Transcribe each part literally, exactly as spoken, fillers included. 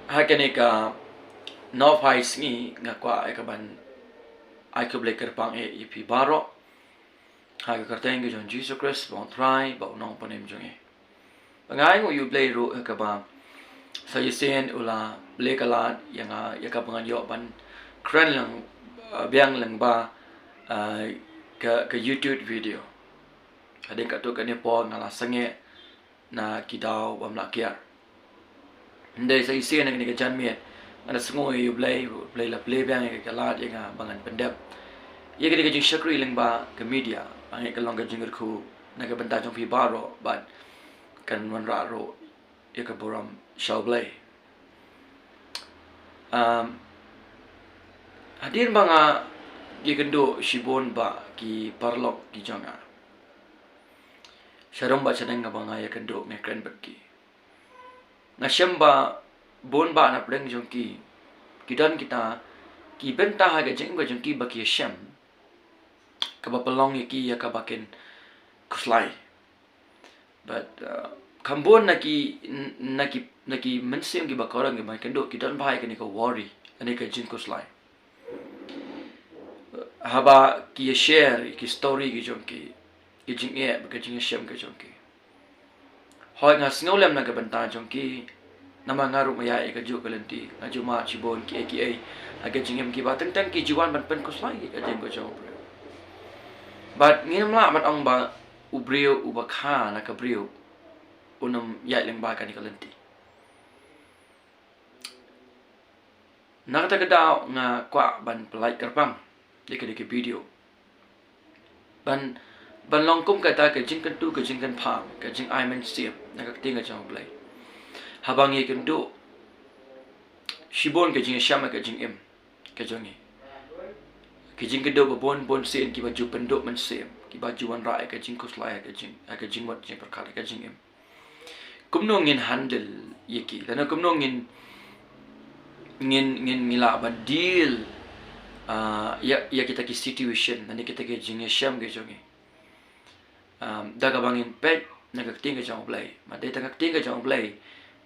Ha kane ka nongpai sngi nga kwah ïa ka ban ai khublei kyrpang ïa phi baroh ha ka kyrteng ka jong Jisu Khrist ba u Trai ba u nongpynim jong ngi. Ba nga ai nguh ïa u Blei ruh ïa kaba sa shisien u la plie ka lad ïa nga ïa kaba ngan ïoh ban kren lang, uh, biang lang ba, uh, ka, ka YouTube video. Hadien katto katne por nga la sangeh na ki daw bym lah kiar. Hynrei sa shisien na kane ka janmiet nga da sngew ïa u Blei, u Blei la plie biang ïa ka lad ïa nga ba ngan pyndep ïa kane ka jingshakri lyngba ka media. Nga ngeit ka long ka jingkyrkhu na ka bynta jong phi baroh bad kan wanrah ruh ïa ka burom sha u Blei. Um, hadien ba nga ïakynduh shibun bad ki paralok ki jong nga, sharum bad shaneng kaba nga ïakynduh nga kren bad ki, nga shem ba bun bah na pdeng jong ki ki don kita ki bynta ha ka jingim ka jong ki ba ki shem kaba pynlong ïa ki ïa kaba kin khuslai. But, uh, kham bun na ki, na ki, na ki mynsiem kiba kordor kiba ïakynduh ki don bha ïa kane ka worry, kane ka jingkhuslai. Haba ki share ki story ki jong ki, ki jingeh, ki jingshem ki jong ki. Hooid nga sngewlem na ka bynta jong ki, namar nga ruh nga ïaid ïa kajuh ka lynti, nga ju mad shibun kiei kiei ha ka jingim kiba teng teng ki ju wan ban pynkhuslai ïa ka jingim ka jong u briew. But ngim lah ban ong ba u briew uba kha na ka briew un ym ïaid lyngba kane ka lynti. Na kata ka daw nga kwah ban pyllait kyrpang ïa kane ka video ban, ban long kum kata ka jingkyntu, ka jingkynpham, ka jingai mynsiem na ka ktien ka jong u Blei. Haba ngi ïakynduh shibun ka jingshem ka jingim ka jong ngi, ki jingkynduh ba bun bun sien kiba ju pynduh mynsiem, kiba ju wanrah ïa ka jingkhuslai, ïa ka jing, ïa ka jingmut jingpyrkhat ïa ka jingim. Kumno ngin handle ïa ki, lane kumno ngin, ngin, ngin, ngi lah ban deal, ah, ïa, ïa kita ki situation, lane kita ki jingshem ki jong ngi. Um, da kaba ngin peit na ka ktien ka jong u Blei, ma dei tang ka ktien ka jong u Blei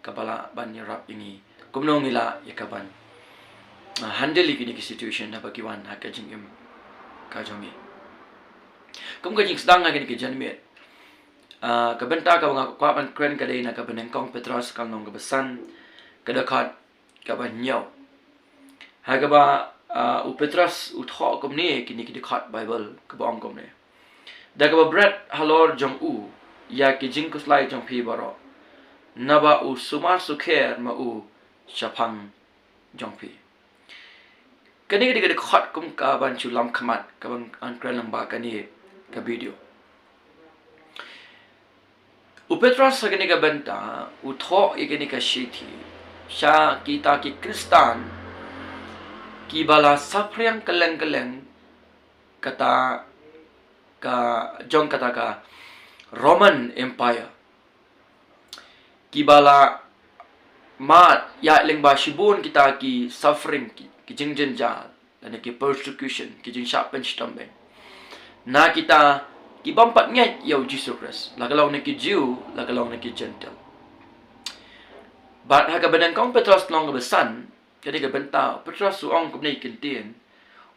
kaba lah ban ïarap ïa ngi kumno ngi lah ïa ka ban, ah, handle ïa kine ki situation haba ki wan ha ka jingim ka jong ngi. Kum ka jingsdang ha kine ki janmiet, ah, ka bynta kaba nga kwah ban kren ka dei na kaba nyngkong Petros ka lynnong kaba san, ka dkhot kaba hynñiew. Ha kaba, ah, u Petros u thoh kumne kine ki dkhot Baibl kaba ong kumne: Da kaba bret halor jong u ïa ki jingkhuslai jong phi baroh, naba u sumar sukher ma u shaphang jong phi. Kane ka dei ka dkhot kum ka ban shu lam khmat ka ban kren lyngba kane ka video. U Petros ha kane ka bynta u thoh ïa kane ka shithi sha kita ki Khristan kiba la saphriang kylleng kylleng kata ka jong kata ka Roman Empire, kiba la mad ïa lyngba shibun kita ki suffering, ki, ki jingjynjar, lane ki persecution, ki jingshah pynshitom beiñ na kita ki bym pat ngeit ïa u Jisu Khrist, la ka long na ki Jiw, la ka long na ki Jentil. Bad ha kaba nyngkong Petros lynnong kaba san, ka dei ka bynta Petros u ong kumne ki ktien,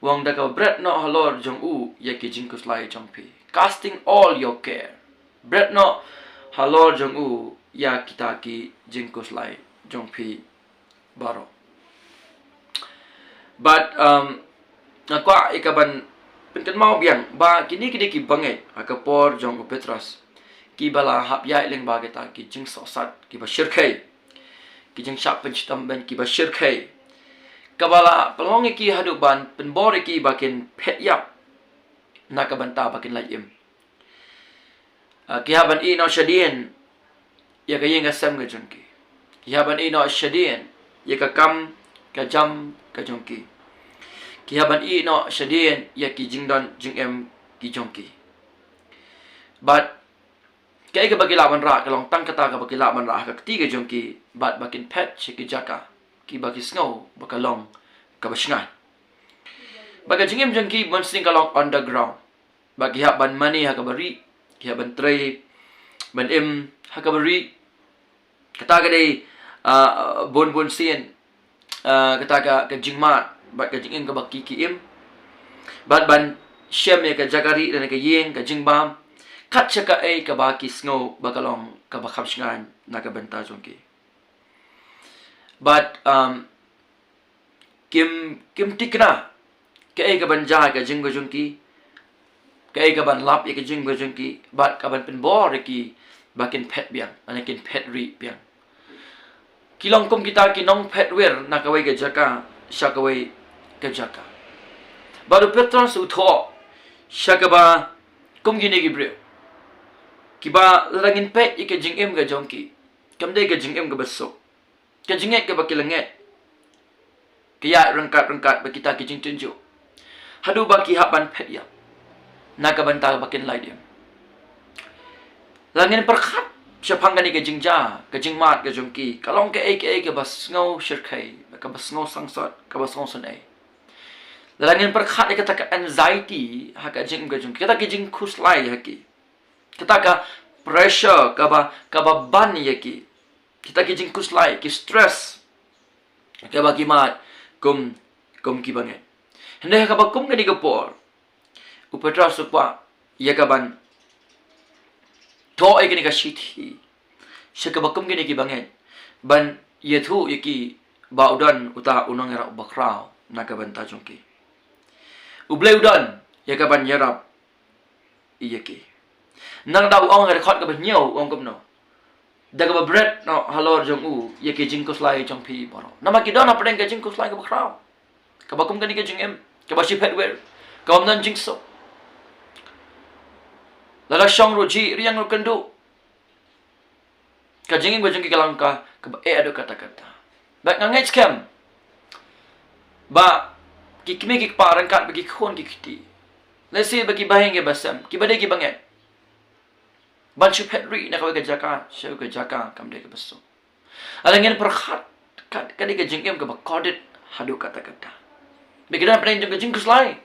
u ong da kaba bret noh halor jong u ïa ki jingkhuslai jong phi. Casting all your care. Bret noh halor jong u ïa kita ki jingkhuslai jong phi baroh. Bad, um, nga kwah ïa ka ban pynkynmaw biang ba kine ki dei ki bangeit ha ka por jong u Petros kiba la hap ïaid lyngba kita ki jingsohsat kiba shyrkhei, ki jingshah pynshitom beiñ kiba shyrkhei, kaba la pynlong ïa ki haduh ban pynbor ïa ki ba kin phet ïap na ka bynta ba kin lait im. Ah, ki hap ban ïeh noh shadien ïa ka ïing ka sem ka jong ki. Ki hap ban ïeh noh shadien ïa ka kam ka jam ka jong ki. Ki hap ban ïeh noh shadien ïa ki jingdon jingem ki jong ki. Bad kaei kaba ki lah ban rah ka long tang kata kaba ki lah ban rah ha ka kti ka jong ki bad ba kin phet sha ki jaka kiba ki sngew ba ka long kaba shngaiñ. Bad ka jingim jong ki bun sien ka long underground. Ba ki hap ban mane ha kaba rieh, ki hap ban trei ban im ha kaba rieh. Kata ka dei Ah, bun bun sien, ah, kata ka, ka jingmad bad ka jingim kaba ki, ki im. Bad ban shem ïa ka jaka rieh lane ka ïing, ka jingbam, kat sha kaei kaba ki sngew ba ka long kaba kham shngaiñ na ka bynta jong ki. Bad, um, kim, kim tikna kaei kaban jia ïa ka jingim ka jong ki, kaei kaban lap ïa ka jingim ka jong ki, bad kaban pynbor ïa ki ba kin phet biang, lane kin phet rieh biang. Ki long kum kita ki nongphet wir na kawei ka jaka sha kawei ka jaka. Bad u Petros u thoh sha kaba kum kine ki briew, kiba lada ngin peit ïa ka jingim ka jong ki, kam dei ka jingim kaba suk. Ka jingngeit kaba ki la ngeit ka ïaid ryngkat ryngkat bad kita ki jingtynjuh, haduh ba ki hap ban phet ïap na ka bynta ba kin lait im. Lada ngin pyrkhat shaphang kane ka jingjia, ka jingmad ka jong ki, ka long kaei kaei kaba sngew shyrkhei, kaba sngew sangsot, kaba sngew synei. Lada ngin pyrkhat ïa kata ka anxiety ha ka jingim ka jong ki, kata ki jingkhuslai ha ki, kata ka pressure kaba, kaba ban ïa ki, kita ki jingkhuslai, ki stress, kaba ki mad kum, kum ki bangeit. Hynrei ha kaba kum kane ka por, u Petros u kwah ïa kaban thoh ïa kane ka shithi sha kaba kum kine ki bangeit, ban ïathuh ïa ki ba u don uta u nongïarap bakhraw na ka bynta jong ki. U Blei u don ïa kaban ïarap ïa ki. Nangta u ong ha dkhot kaba hynñiew, u ong kumno? Da kaba bret noh halor jong u ïa ki jingkhuslai jong phi baroh. Namar ki don hapdeng ka jingkhuslai kaba khraw, kaba kum kane ka jingim kaba shiphet wir, kaba ym don jingsuk. Lada shong ruh jih, riang ruh kynduh, ka jingim ka jong ki ka long ka, kaba eh haduh katta katta. Bad nga ngeit skhem ba ki kmie ki kpa ryngkat bad ki khun ki kti, lehse bad ki bahaïing ki basem, kiba dei ki bangeit, ban shu phet rieh na kawei ka jaka sha kawei ka jaka kam dei kaba suk. Lada ngin pyrkhat, ka, ka dei ka jingim kaba kordit haduh katta katta. Bad ki don hapdeng jong ka jingkhuslai.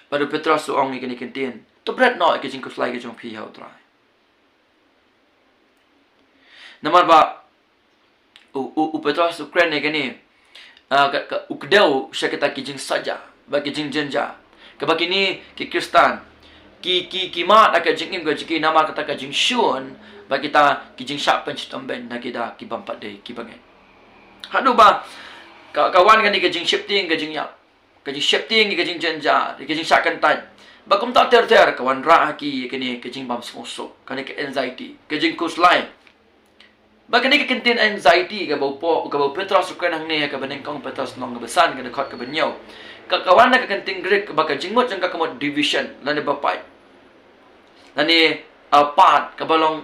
Bad u Petros u ong ïa kane ka ktien, to bret noh ïa ka jingkhuslai ka jong phi ha u Trai. Namar ba u, u, u Petros u kren ïa kane, ah, ka, ka, u kdew sha kita ki jingsaja bad ki jingjynjar kaba kine ki Khristan ki, ki, ki mad ha ka jingim ka jong ki namar kata ka jingshun bad kita ki jingshah pynshitom beiñ na kita ki bym pat dei ki bangeit. Haduh ba ka, ka wan kane ka jingsheptieng ka jingïap, ka jingsheptieng ka jingjynjar, ka jingshah kyntait, ba kumta ter ter ka wanrah ha ki kane ka jingbymsngewsuk, kane ka anxiety, ka jingkhuslai. Ba kane ka ktien anxiety kaba u Pau-, kaba u Petros u kren hangne ha kaba nyngkong Petros lynnong kaba san, ka dkhot kaba hynñiew, ka, ka wan na ka ktien Greek ba ka jingmut jong ka ka mut division, lane bapait, lane, ah, part, kaba long,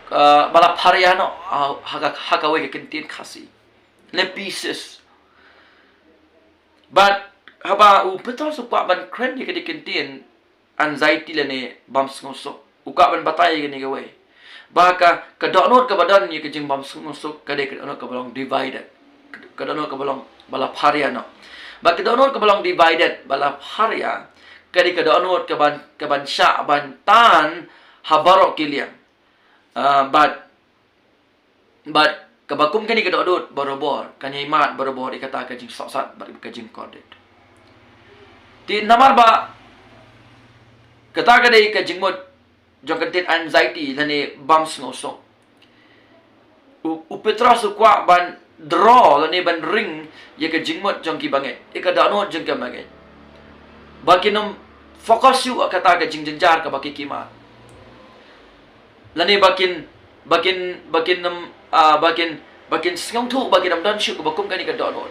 ah, ba la pharia noh, ah, ha ka, ha kawei ka ktien Khasi, lane pieces. Bad haba u Petros u kwah ban kren ïa kane ka ktien anxiety lane bymsngewsuk, u kwah ban batai ïa kane kawei, ba ka, ka dohnud kaba don ïa ka jingbymsngewsuk ka dei ka dohnud kaba long divided, ka dohnud kaba long ba la pharia noh. Ba ka dohnud kaba long divided, ba la pharia, ka dei ka dohnud kaban, kaban shah ban tan ha baroh ki liang. Ah, bad Bad kaba kum kane ka dohnud barabor kan ïai mad barabor ïa kata ka jingsohsat bad ka jingkordit. Te namar ba kata ka dei ka jingmut jong ka ktien anxiety lane bymsngewsuk, u, u Petros u kwah ban draw lane ban ring ïa ka jingmut jong ki bangeit, ïa ka dohnud jong ki bangeit, ba kin ym focus shuh ha kata ka jingjynjar kaba ki, ki mad, lane ba kin, ba kin, ba kin, um, ah, ba kin, ba kin sngewthuh ba kin ym don shuh kaba kum kane ka dohnud.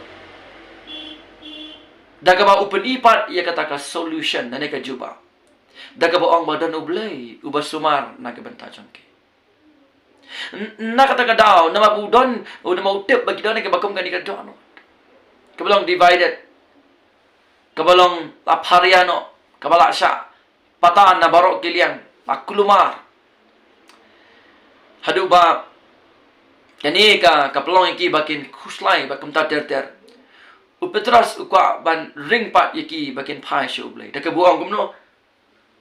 Da kaba u pyni pat ïa kata ka solution lane ka jubab, da kaba ong ba don U Blei uba sumar na ka bynta jong ki. N-, na kata ka daw, namar ba u don, u, namar u tip ba ki don kaba kum kane ka dohnud, kaba long divided, kaba long la pharia noh, kaba la shah patan na baroh ki liang, la kulmar, haduh ba kane ka, ka pynlong ïa ki ba kin khuslai bad kumta ter ter. U Petros u kwah ban ring pat ïa ki ba kin phai sha U Blei, da kaba u ong kumno?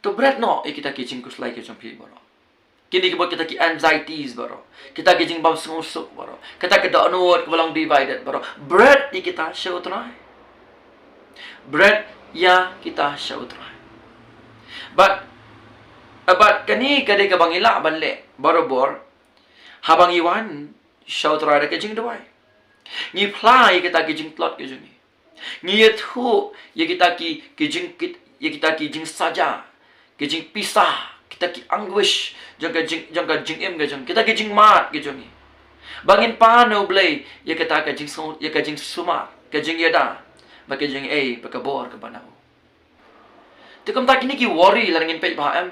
To bret noh ïa kita ki jingkhuslai ki jong phi baroh. Kine ki bud kita ki anxieties baroh, kita ki jingbym sngewsuk baroh, kita ki dohnud kiba long divided baroh, bret ïa kita sha U Trai. Bret ïa kita sha U Trai. Bad, bad kane ka dei kaba ngi lah ban leh barabor haba ngi wan sha U Trai da ka jingduwai. Ngi phla ïa kita ki jingtlot ki jong ngi. Ngi ïathuh ïa kita ki, ki jing, ki, ïa kita ki jingsaja, ki jingpisah, kita ki anguish jong ka jing, jong ka jingim ka jong, kita ki jingmad ki jong ngi. Ba ngin pan na U Blei ïa kata ka jingsngew, ïa ka jingsumar, ka jingïada, bad ka jingaiei bad ka bor kaba na u. Te kumta kine ki worry lada ngin peit bha, em,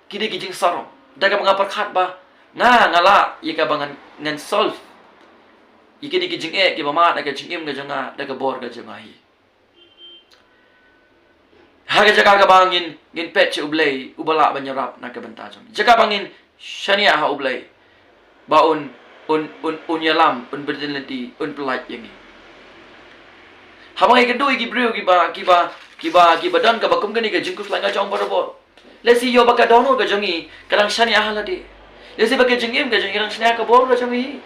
kine ki jingsarong, da kaba nga pyrkhat ba nga, nga lah ïa kaba ngan, ngan solve ïa kine ki jingeh kiba mad na ka jingim ka jong nga da ka bor ka jong nga hi. Ha ka jaka kaba ngin, ngin peit sha U Blei uba lah ban ïarap na ka bynta jong ngi. Jaka ba ngin shaniah ha U Blei ba un, un, un, un ïalam, un bteng lynti, un pyllait ïa ngi. Haba ngi kynduh ïa ki briew kiba, kiba, kiba, kiba don kaba kum kane ka jingkhuslai, nga ong barabor, lehse ïoh ba ka dohnud ka jong ngi ka dang shaniah ha lade. Lehse ba ka jingim ka jong ngi ka dang shaniah ha ka bor ka jong ngi,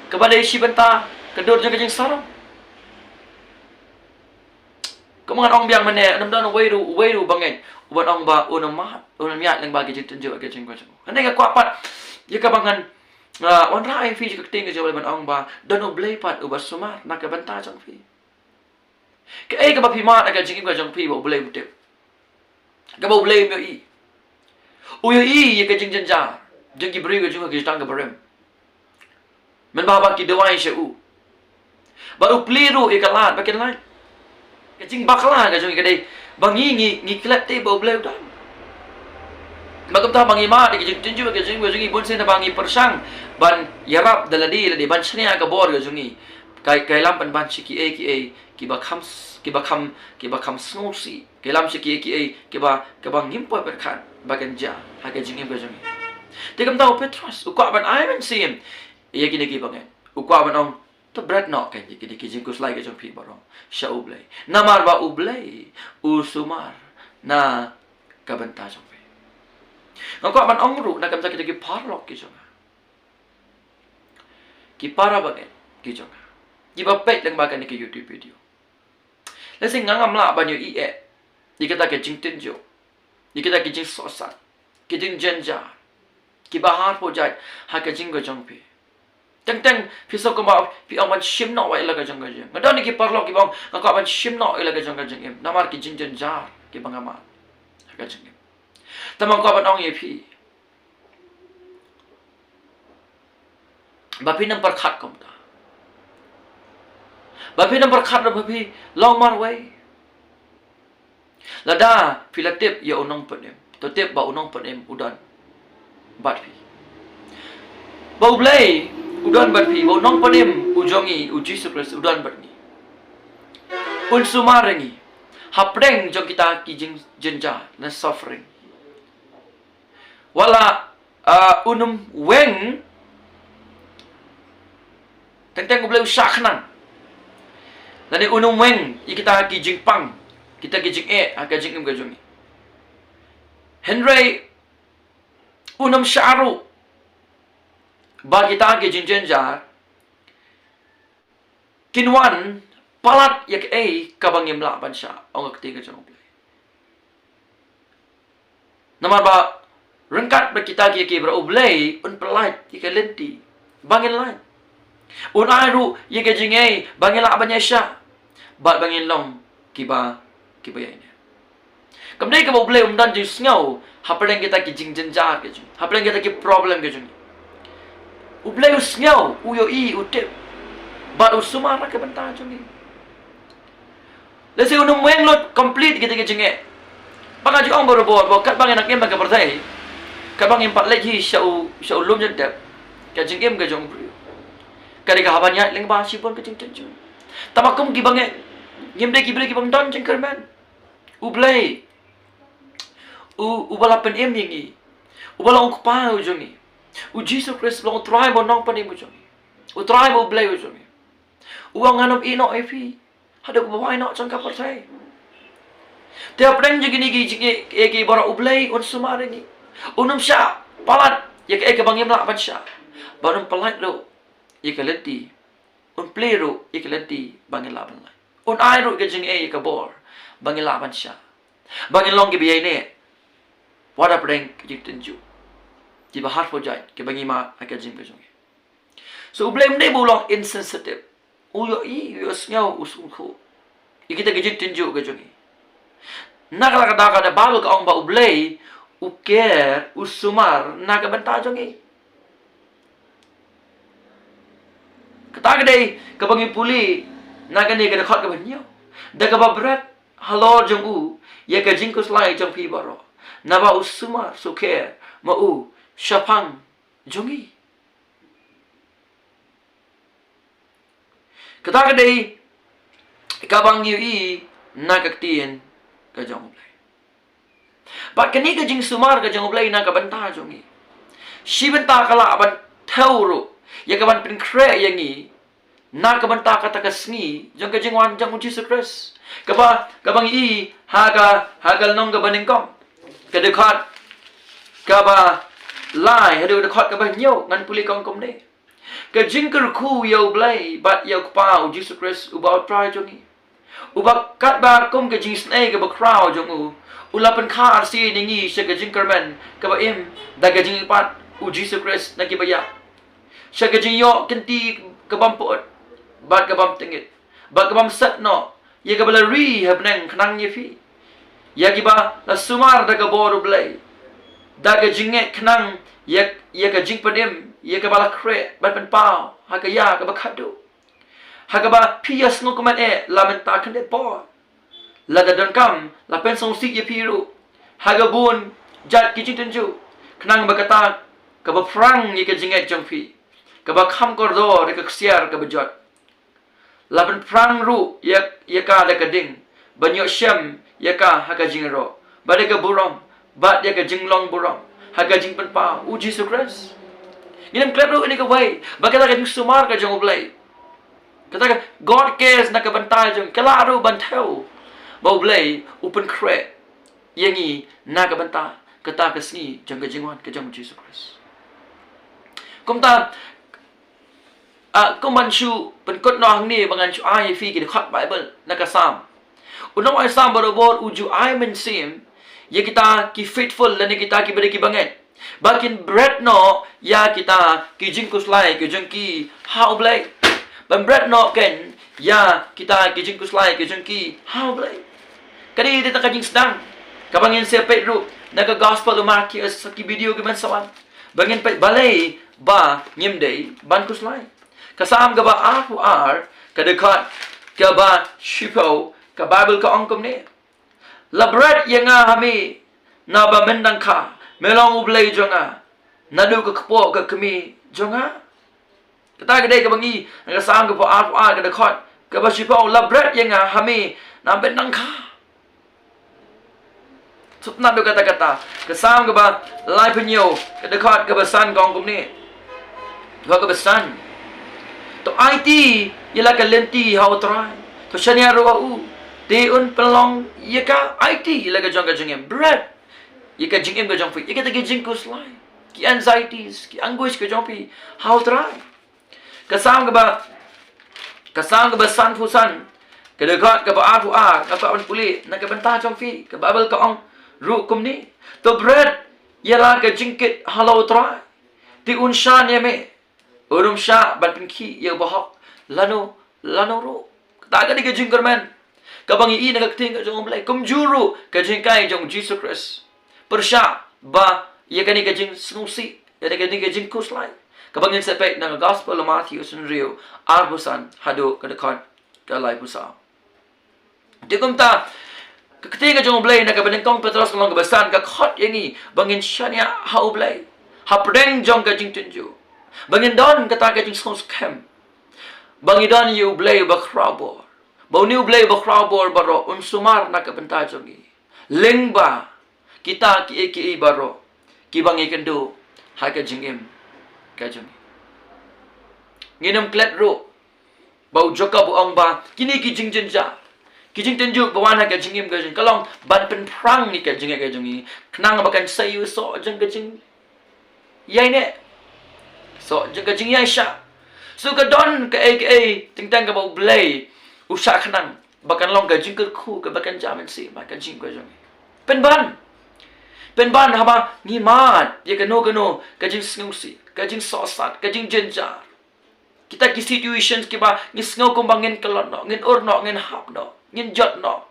kaba dei shi bynta ka dur jong ka jingsarong. Kumba ngan ong biang mynne, ym don uwei ruh, uwei ruh bangeit uban ong ba un ym mad, un ym ïaid lyngba ki jingtynjuh ha ka jingim ka jong u. Hynrei nga kwah pat ïa kaba ngan, ah, wanrah ïa phi sha ka ktien ka jong U Blei ban ong ba don U Blei pat uba sumar na ka bynta jong phi. Kaei kaba phi mad ha ka jingim ka jong phi ba U Blei u tip, kaba U Blei um ïohi. U ïohi ïa ka jingjynjar jong ki briew ka jong u ha ki jutang ki barim. Mynba ba ki duwai sha u, bad u plie ruh ïa ka lad ba kin lait. Ka jingbakla ka jong ngi ka dei ba ngi, ngi, ngi klet te ba U Blei u don. Bad kumta ba ngi mad ïa ka jingtynjuh ka jong ngi, ka jong ngi, bunsien ba ngi pyrshang ban ïarap da lade lade, ban shaniah ka bor ka jong ngi, ka, ka ïalam pynban sha kiei kiei kiba kham s-, kiba kham, kiba kham sngewsih. Ka ïalam sha kiei kiei kiba, kiba ngim poi pyrkhat ba kan jia ha ka jingim ka jong ngi. Te kumta u Petros u kwah ban ai mynsiem ïa kine ki bangeit. U kwah ban ong, to bret noh kein ïa kine ki jingkhuslai ka jong phi baroh sha U Blei, namar ba U Blei u sumar na ka bynta jong phi. Nga kwah ban ong ruh na ka bynta kita ki paralok ki jong nga, ki para bangeit ki jong nga, kiba peit lyngba kane ka YouTube video. Lehse nga ngam lah ban ïohi eh ïa kita ki jingtynjuh, ïa kita ki jingsohsat, ki jingjynjar kiba har pujait ha ka jingim ka jong phi. Teng teng phi sngew kumba phi ong ban shim noh ïa la ka jong ka jingim. Nga don ïa ki paralok kiba ong nga kwah ban shim noh ïa la ka jong ka jingim namar ki jingjynjar kiba nga mad ha ka jingim. Tangba nga kwah ban ong ïa phi ba phin ym pyrkhat kumta. Ba phin ym pyrkhat ruh ba phi long marwei. Lada phi la tip ïa U Nongpynim, to tip ba U Nongpynim u don bad phi. Ba U Blei u don bad phi, ba U Nongpynim u jong ngi, U Jisu Khrist u don bad ngi. Un sumar ïa ngi hapdeng jong kita ki jingjynjar ne suffering. Wat la, ah, un ym weng, teng teng U Blei u shah khnang, lane un ym weng ïa kita ki jingpang, kita ki jingeh ha ka jingim ka jong ngi. Hynrei un ym shah ruh ba kita ki jingjynjar kin wan palat ïa kaei kaba ngim lah ban shah, ong ka ktien ka jong U Blei. Namar ba ryngkat bad kita ki, ki briew, U Blei un pyllait ïa ka lynti ba ngin lait. Un ai ruh ïa ka jingaiei ba ngin lah ban ïaishah bad ba ngin long kiba, kiba ïaineh. Kam dei kaba U Blei um don jingsngew hapdeng kita ki jingjynjar ka jong ngi, hapdeng kita ki problem ka jong ngi. U Blei u sngew, u ïohi, u tip, bad u sumar na ka bynta jong ngi. Lehse un ym weng lut complete kita ki jingeh. Ba nga ju ong barabor ba katba ngin nang im ha ka pyrthei, katba ngim pat leit hi sha u, sha u lum jingtep, ka jingim ka jong u briew ka dei ka hap ban ïaid lyngba shibun ka jingtynjuh. Tangba kum ki bangeit, ngim dei ki briew ki bym don jingkyrmen. U Blei, u, uba la pynim ïa ngi, uba long U Kpa u jong ngi, U Jisu Khrist uba long U Trai bad U Nongpynim u jong ngi, U Trai bad U Blei u jong ngi, u ong ngan ym ïehnoh ïa phi haduh ba wai noh jong ka pyrthei. Te hapdeng jong kine ki jingeh, eh, ki baroh U Blei un sumar ïa ngi. Un ym shah palat ïa kaei kaba ngim lah ban shah, bad un palat ruh ïa ka lynti, un plie ruh ïa ka lynti ba ngin lah ban lait, un ai ruh ka jingeh ïa ka bor ba ngin lah ban shah, ba ngin long kiba ïaineh wat hapdeng ka jingtynjuh, kiba har pyrjait kiba ngi mad ha ka jingim ka jong ngi. So U Blei um dei ba u long insensitive. U ïohi, u ïohsngew, u sngewthuh ïa kita ki jingtynjuh ka jong ngi. Na kata ka daw ka Baibl ka ong ba U Blei u ker, u sumar na ka bynta jong ngi. Kata ka dei kaba ngi pule na kane ka dkhot kaba hynñiew, da kaba bret halor jong u ïa ka jingkhuslai jong phi baroh, naba u sumar sukher ma u shaphang jong ngi. Kata ka dei kaba ngi ïohi na ka ktien ka jong U Blei. Bad kane ka jingsumar ka jong U Blei na ka bynta jong ngi, shi bynta ka lah ban thew ruh ïa ka ban pynkhreh ïa ngi na ka bynta kata ka sngi jong ka jingwan jong U Jisu Khrist, kaba, kaba ngi ïohi ha ka, ha ka lynnong kaba nyngkong, ka dkhot kaba lai haduh ka dkhot kaba hynñiew. Ngan pule ka ong kumne: Ka jingkyrkhu ïa U Blei bad ïa U Kpa U Jisu Khrist uba U Trai jong ngi, uba katba kum ka jingisynei kaba khraw jong u, u la pynkha arsien ïa ngi sha ka jingkyrmen kaba im da ka jingïapat U Jisu Khrist na kiba ïap, sha ka jingïoh kynti ka bym pyut bad ka bym tyngit bad ka bym set noh, ïa kaba la ri ha bneng khnang ïa phi, ïa kiba la sumar da ka bor U Blei da ka jingngeit khnang ïa, ïa ka jingpynim ïa kaba la khreh ban pynpaw ha ka ïa kaba khatduh, ha kaba phi ïa sngewkmen eh la mynta khyndiat por, lada donkam la pynsngewsih ïa phi ruh ha ka bun jait ki jingtynjuh, khnang ba kata kaba phrang ïa ka jingngeit jong phi, kaba kham kordor ïa ka ksiar kaba jot, la pynphrang ruh ïa, ïa ka da ka ding ban ïoh shem ïa ka ha ka jingïaroh, bad ïa ka burom bad ïa ka jinglong burom ha ka jingpynpaw U Jisu Khrist. Ngin ym klet ruh ïa kane kawei ba kata ka jingsumar ka jong U Blei, kata ka God cares na ka bynta jong, ka lah ruh ban thew ba U Blei u pynkhreh ïa ngi na ka bynta kata ka sngi jong ka jingwan ka jong U Jisu Khrist. Kumta, ah, kum ban shu pynkut noh hangne ba ngan shu ai ïa phi ki dkhot Baibl na ka Salm. U nongwai Salm barabor u ju ai mynsiem ïa kita ki faithful lane kita kiba dei kiba ngeit ba kin bret noh ïa kita ki jingkhuslai ki jong ki ha U Blei. Ban bret noh kein ïa kita ki jingkhuslai ki jong ki ha U Blei. Ka dei, dei tang ka jingsdang kaba ngin sa peit ruh na ka Gospel u Mathaios, sa ki video kiban sa wan, ba ngin peit balei ba ngim dei ban khuslai. Ka Salm kaba arphew ar, ka dkhot kaba shiphew, ka Baibl ka ong kumne: La bret ïa nga ha me, naba men dang kha, me long U Blei jong nga, naduh ka kpoh ka kmie jong nga. Kata ka dei kaba ngi, na ka Salm kaba arphew ar, ka dkhot kaba shiphew: La bret ïa nga ha me, naba men dang kha. Sngewtynnat ïa kata, kata ka Salm kaba laiphew hynñiew, ka dkhot kaba san ka ong kumne. Dkhot kaba san: To aiti ïa la ka lynti ha U Trai, to shaniah ruh ha u, te un pynlong ïa ka. Aiti ïa la ka jong ka jingim, bret ïa ka jingim ka jong phi, ïa kita ki jingkhuslai, ki anxieties, ki anguish ka jong phi ha U Trai. Ka Salm kaba, ka Salm kaba sanphew san, ka dkhot kaba arphew ar, nga kwah ban pule na ka bynta jong phi, ka Baibl ka ong ruh kumne: To bret ïa la ka jingkit ha la U Trai, te un shaniah ïa me, un ym shah ban pynkhih ïa u bahok lano lano ruh. Kata ka dei ka jingkyrmen kaba ngi ïohi na ka ktien ka jong U Blei, kumjuh ruh ka jinghikai jong U Jisu Khrist. Pyrshah ba ïa kane ka jingsngewsih, ïa kane ka jingkhuslai, kaba ngin sa peit na ka Gospel u Mathaios hynriew, arphew san haduh ka dkhot ka laiphew saw. Te kumta, ka ktien ka jong U Blei na kaba nyngkong Petros ka lynnong kaba san ka khot ïa ngi ba ngin shaniah ha U Blei hapdeng jong ka jingtynjuh, ba ngin don kata ka jingsngewskhem ba ngi don ïa U Blei uba khraw bor, ba une U Blei uba khraw bor baroh un sumar na ka bynta jong ngi lyngba kita kiei kiei baroh kiba ngi kynduh ha ka jingim ka jong ngi. Ngin ym klet ruh ba u Jakob u ong ba kine ki jingjynjar, ki jingtynjuh ba wan ha ka jingim ka jong ngi, ka long ban pynphrang ïa ka jingngeit ka jong ngi, khnang ba kan sa ïoh soh jong ka jing, ïaineh. So, jong ka jingïaishah. So ka don kaei kaei, teng teng kaba U Blei u shah khnang ba kan long ka jingkyrkhu kaba kan jam mynsiem ha ka jingim ka jong ngi. Pynban. Pynban haba ngi mad ïa kano kano ka jingsngewsih, ka jingsohsat, ka jingjynjar. Kita ki situations kiba ngi sngew kumba ngin kyllon noh, ngin ur noh, ngin hap noh, ngin jot noh.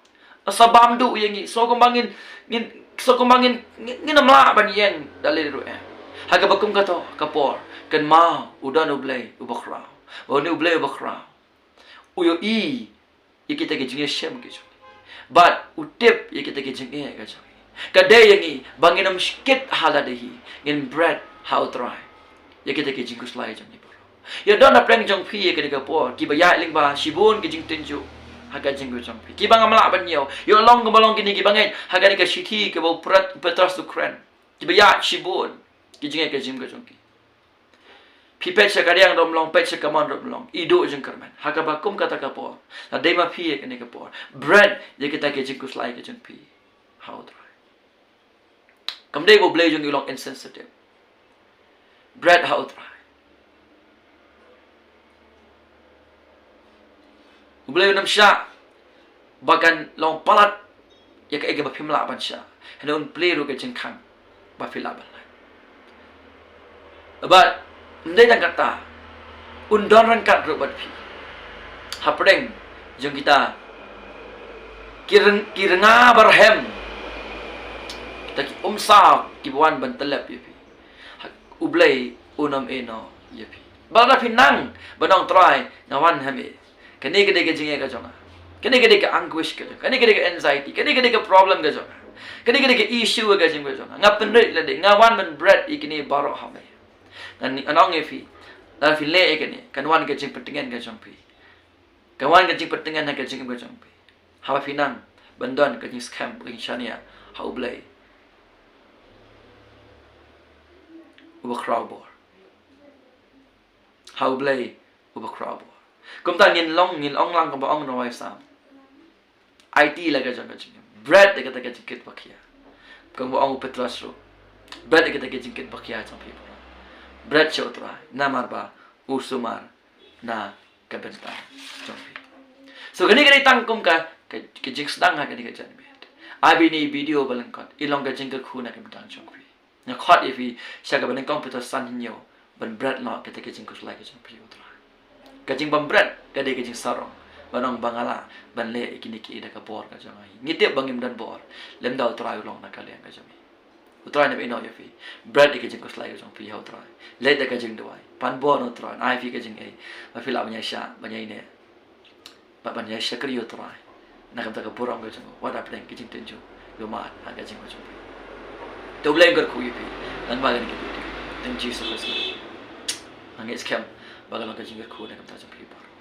Sa bam duh ïa ngi, sngew kumba ngin, ngin, sngew kumba ngin, ngin, ngin ym lah ban ïeng da lade ruh em. Ha kaba kum kato ka por, kynmaw u don U Blei uba khraw. Ba une U Blei uba khraw u ïohi ïa kita ki jingïashem ki jong ngi. Bad u tip ïa kita ki jingeh ka jong ngi. Ka dei ïa ngi ba ngin ym shkit ha lade hi, ngin bret ha U Trai ïa kita ki jingkhuslai jong ngi baroh. Ïa don hapdeng jong phi ïa kane ka por kiba ïaid lyngba shibun ki jingtynjuh ha ka jingim ka jong phi, kiba ngam lah ban ñiew. Ïa long kumba long kine kiba ngeit ha kane ka shithi kaba u Pret-, Petros u kren, kiba ïaid shibun ki jingeh ka jingim ka jong ki. Phi peit sha ka riang ruh ym long, peit sha ka mon ruh ym long, i duh jingkyrmen. Ha kaba kum kata ka por, la dei ma phi ïa kane ka por, bret ïa kita ki jingkhuslai ka jong phi ha U Trai. Kam dei ba U Blei jong ngi u long insensitive. Bret ha U Trai. U Blei un ym shah ba kan long palat ïa kaei kaba phim lah ban shah. Hynrei un plie ruh ka jingkhang ba phi lah ban lait. Bad ym dei tang kata, un don ryngkat ruh bad phi hapdeng jong kita ki ryn-, ki rynga barhem, kita ki umsaw kiba wan ban tyllep ïa phi. U Blei un ym ïehnoh ïa phi. Bad lada phi nang ban ong, Trai, nga wan ha me. Kane ka dei ka jingeh ka jong nga. Kane ka dei ka anguish ka jong nga. Kane ka dei ka anxiety. Kane ka dei ka problem ka jong nga. Kane ka dei ka issue ka jong, ka jong nga. Nga pynrit lade, nga wan ban bret ïa kine baroh ha me. Ngan, ngan ong ïa phi, lada phi leh ïa kane, kan wan ka jingpyntngen ka jong phi. Kan wan ka jingpyntngen ha ka jingim ka jong phi. Haba phi nang ban don ka jingskhem, ka jingshaniah ha U Blei uba khraw bor. Ha U Blei uba khraw bor. Kumta ngin long, ngin ong lang kumba ong u nongwai Salm. Aiti la ka jong ka jingim. Bret ïa kata ka jingkit ba khia. Kumba ong u Petros ruh, bret ïa kata ka jingkit ba khia jong phi. Bret sha U Trai, namar ba u sumar na ka bynta jong phi. So kane ka dei tang kum ka, ka, ka jingsdang ha kane ka janmiet. Ai ba ine i video ba lyngkot i long ka jingkyrkhu na ka bynta jong phi. Nga khot ïa phi sha kaba nyngkong Petros san hynñiew ban bret noh kita ki jingkhuslai ka jong phi ïa U Trai. Ka jingbymrit ka dei ka jingsarong ban ong ba nga lah ban leh ïa kine kiei da ka bor ka jong nga hi. Ngi tip ba ngim don bor lymda U Trai u long na ka liang ka jong ngi. U Trai un ïehnoh ïa phi. Bret ïa ki jingkhuslai ka jong phi ha U Trai. Leit da ka jingduwai. Pan bor na U Trai, un ai phi ka jingïeit ba phi lah ban ïaishah, ban ïaineh, bad ban ïashakri ïa U Trai na ka bynta ka burom ka jong u, wat hapdeng ki jingtynjuh kiba mad ha ka jingim ka jong phi. To U Blei un kyrkhu ïa phi lyngba kane ka video. Tang Jisu Khrist. Nga ngeit skhem ba ka long ka jingkyrkhu na ka bynta jong phi baroh.